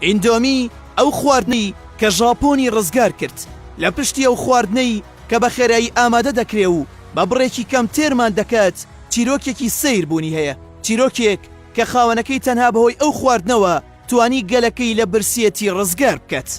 ئیندۆمی ئەو خواردنەی کە ژاپۆنی ڕزگار کرد، لە پشتی ئەو خواردنەی کە بە خێرایی ئامادە دەکرێ و بە بڕێکی کەم تێرمان دەکات، چیرۆکێکی سەیر بوونی هەیە، چیرۆکێک کە خاوەنەکەی تەنها بەهۆی ئەو خواردنەوە توانی گەلەکەی لە برسیەتی ڕزگار بکات.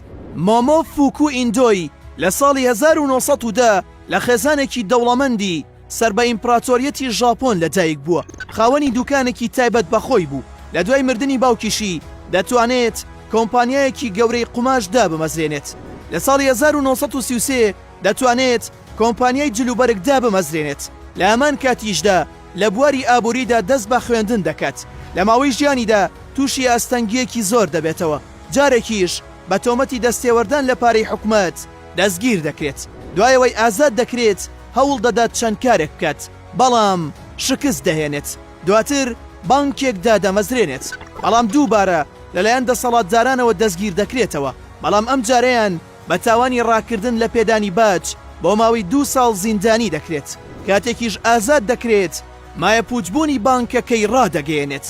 مۆمۆ فوکو ئیندۆی لە ساڵی 1910 لە خێزانێکی دەوڵەمەندی سەر بە ئیمپراتۆریەتی ژاپۆن لە دایک بووە، خاوەنی دوکانێکی تایبەت بە خۆی بوو، لە دوای مردنی باوکیشی دەتوانێت کۆمپانیایەکی گەورەی قوماش دابمەزرێنێت. لە ساڵی 1933 دەتوانێت کۆمپانیای جلوبەرگ دابمەزرێنێت، لە هەمان کاتیشدا لە بواری ئابووریدا دەست بە خوێندن دەکات، لە ماوەی ژیانیدا تووشی ئاستەنگییەکی زۆر دەبێتەوە، جارێکیش بە تۆمەتی دەستێوەردان لە پارەی حکومەت دەستگیر دەکرێت، دوای ئەوەی ئازاد دەکرێت هەوڵ دەدات چەند کارێک بکات، بەڵام شکست دەهێنێت، دواتر بانکێک دادەمەزرێنێت، بەڵام دووبارە لەلایەن دەسەڵاتدارانەوە دەستگیر دەکرێتەوە، بەڵام ئەمجارەیان بە تاوانی ڕاکردن لە پێدانی باج بۆ ماوەی دوو ساڵ زیندانی دەکرێت، کاتێکیش ئازاد دەکرێت مایەپووچبوونی بانکەکەی ڕادەگەیەنێت.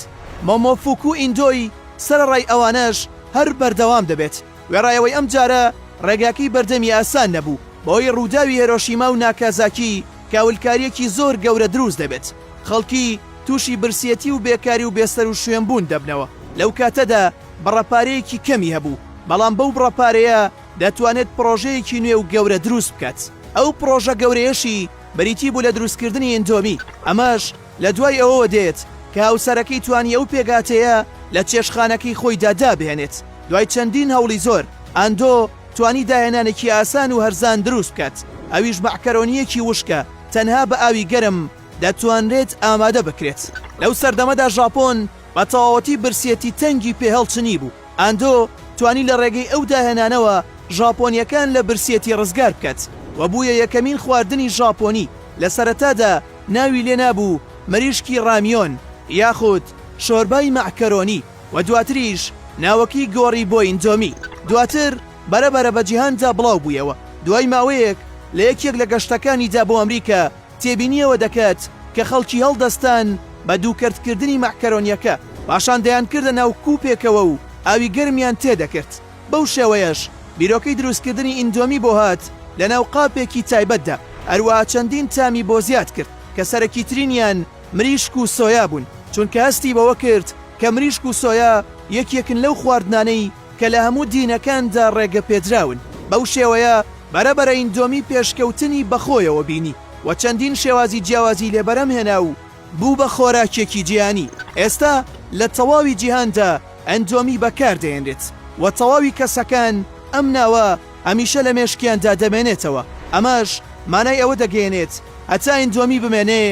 مۆمۆفوکو ئیندۆی سەرەڕای ئەوانەش هەر بەردەوام دەبێت، وێڕای ئەوەی ئەمجارە ڕێگاکەی بەردەمی ئاسان نەبوو، بەهۆی ڕووداوی هێرۆشیما و ناکازاکی کاولکارییەکی زۆر گەورە دروست دەبێت، خەڵکی تووشی برسیەتی و بێکاری و بێسەروشوێنبوون دەبنەوە، لەو کاتەدا بڕە پارەیەکی کەمی هەبوو، بەڵام بەو بڕە پارەیە دەتوانێت پڕۆژەیەکی نوێ و گەورە دروست بکات. ئەو پڕۆژە گەورەیەشی بریتی بوو لە دروستکردنی ئیندۆمی، ئەمەش لە دوای ئەوەوە دێت کە هاوسەرەکەی توانی ئەو پێکهاتەیە لە چێشتخانەکەی خۆیدا دابهێنێت. دوای چەندین هەوڵی زۆر، ئاندۆ توانی داهێنانێکی ئاسان و هەرزان دروست بکات، ئەویش مەعکەرۆنییەکی وشکە تەنها بە ئاوی گەرم دەتوانرێت ئامادە بکرێت. لەو سەردەمەدا ژاپۆن بە تەواوەتی برسیەتی تەنگی پێ هەڵچنیبوو، ئاندۆ توانی لە ڕێگەی ئەو داهێنانەوە ژاپۆنیەکان لە برسیەتی ڕزگار بکات و بوویە یەکەمین خواردنی ژاپۆنی، لە سەرەتادا ناوی لێ نابوو مریشکی ڕامیۆن یاخود شۆربای مەعکەرۆنی و دواتریش ناوەکەی گۆڕی بۆ ئیندۆمی، دواتر بەرە بەرە بە جیهاندا بڵاو بوویەوە، دوای ماوەیەک لە یەکێک لە گەشتەکانیدا بۆ ئەمریکا تێبینی ئەوە دەکات کە خەڵکی هەڵدەستان بە دووکەرتکردنی مەعکەرۆنیەکە، پاشان دەیانکردە ناو کوپێکەوە و ئاوی گەرمیان تێدەکرد، بەو شێوەیەش بیرۆکەی دروستکردنی ئیندۆمی بۆ هات لەناو قاپێکی تایبەتدا، هەروەها چەندین تامی بۆ زیاد کرد کە سەرەکیترینیان مریشک و سۆیا بوون، چونکە هەستی بەوە کرد کە مریشک و سۆیا یەکێکن لەو خواردنانەی کە لە هەموو دینەکاندا ڕێگەپێدراون، بەو شێوەیە بەرە بەرە ئیندۆمی پێشکەوتنی بەخۆیەوە بینی و چەندین شێوازی جیاوازی لێ بەرهەم هێنا و بوو بە خۆراکێکی جیهانی، ئێستا لە تەواوی جیهاندا ئەندۆمی بەکاردەهێنرێت و تەواوی کەسەکان ئەم ناوە هەمیشە لە مێشکیاندا دەمێنێتەوە، ئەمەش مانای ئەوە دەگەیەنێت هەتا ئیندۆمی بمێنێ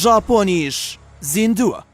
ژاپۆنیش زیندووە.